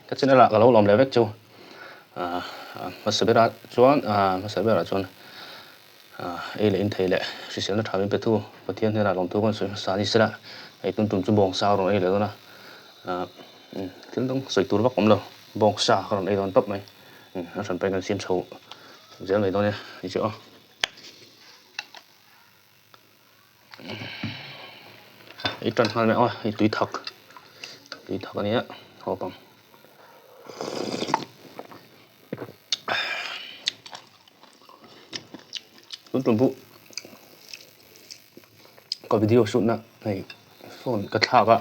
Ka channel ah ka lo lawm leh vek chu. Hmasa berah chuan hmasa berah chuan ei leh in thei leh hriselna tha min petu Pathian hnenah lawmthu kan sawi hmasa a ni sela, hei tun tum chu bawngsa a rawn ei leh dawn a, thil dang sawi tur vak awm lo, bawngsa ka rawn ei dawn tawp mai, a hran pawhin kan siam chho zel mai dawn e ni chu aw. I tan nghal mai ang a, hei tui thak tui thak a nia haw pang. Tun tum pawh ka video shoot na hei phone ka thlak a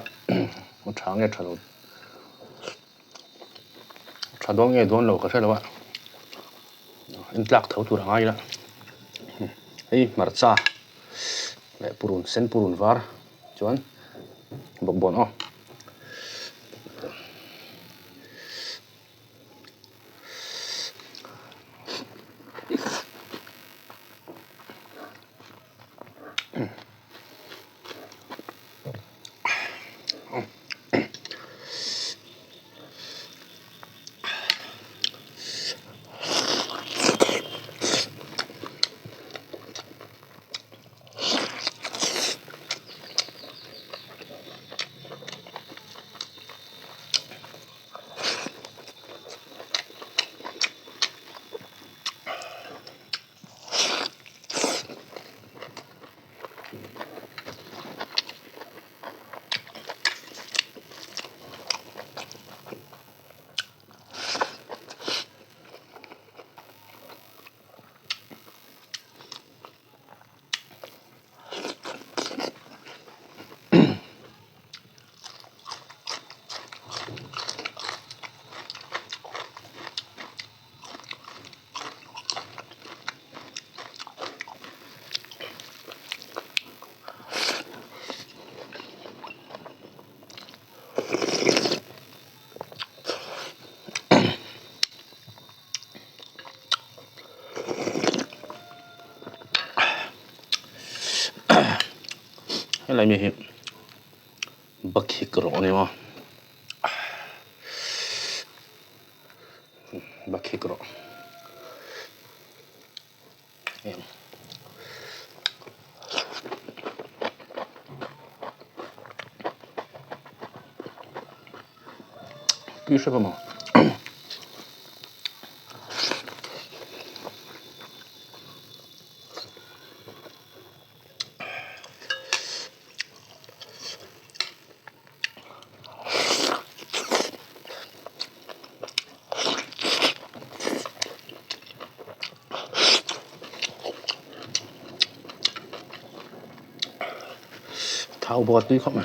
a tha nge tha lo tha dawn nge dawn lo ka hre lo a en tlak tho tur a ngai ila hei hmarcha leh purun sen purun var chuan bawkbawn aw. Helai mi hi Bakhik rawh a ni maw Bakhik rawh Tui hrep a maw. Thau bawk a tui khawp mai.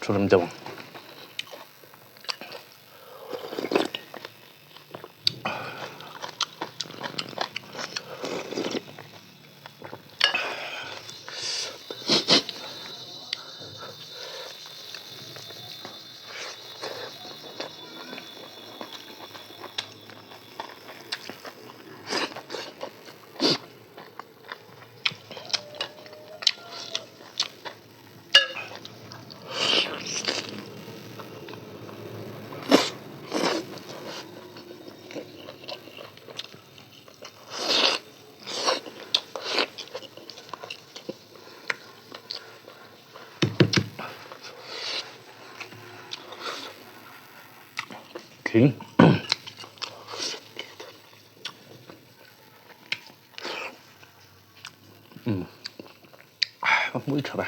Thu rem deuh ang. Thing. Umm a hmui tha ve.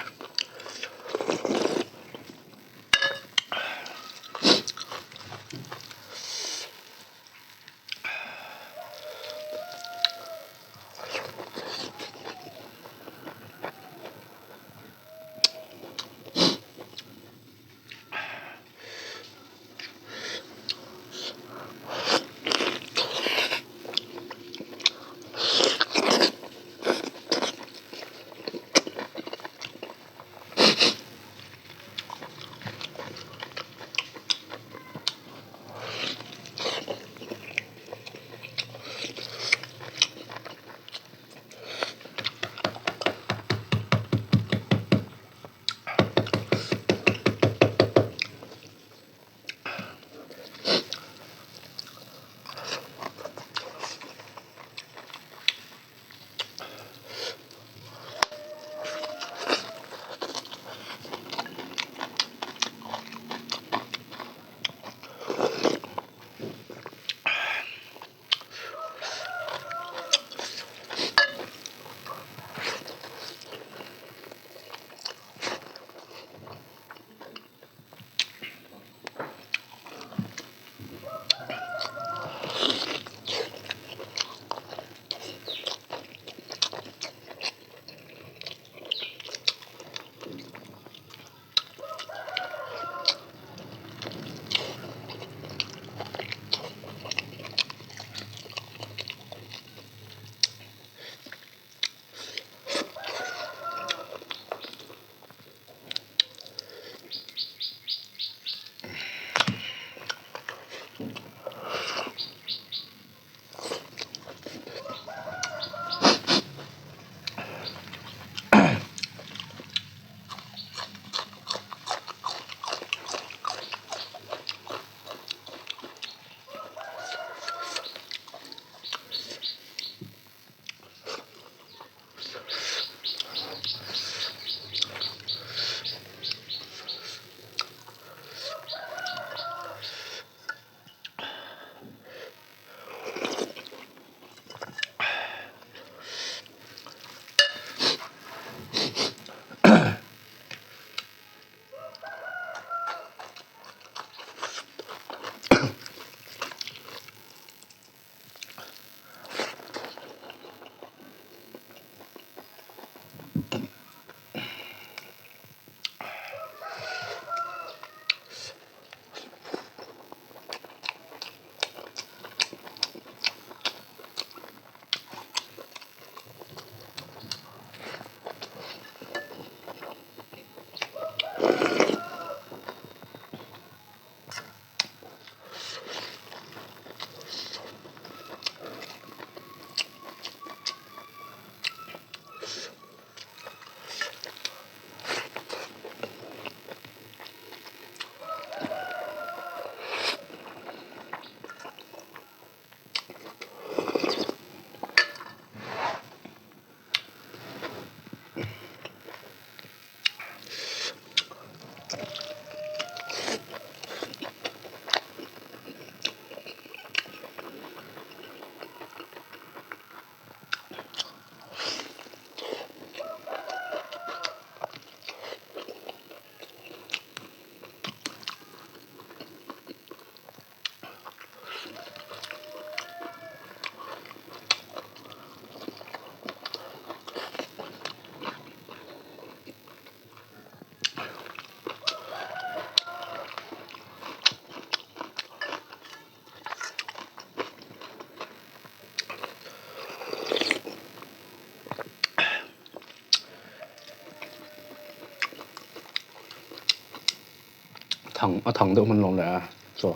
Thang a thang deuh hman lawm leh a chaw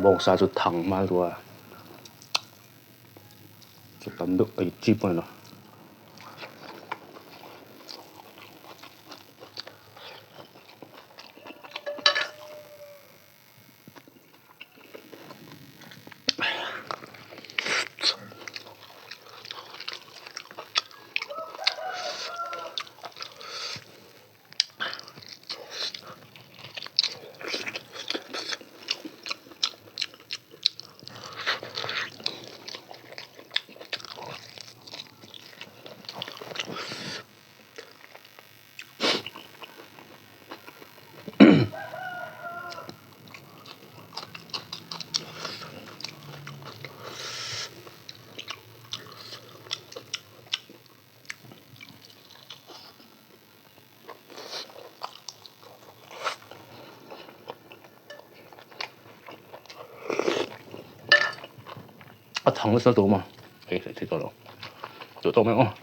bawngsa chu thang hma luah a chaw tam deuh ei chi pawh a ni lo. A thang nasa tawh awm a, hei hei thei tawh lo, tawh tawh mai ang aw.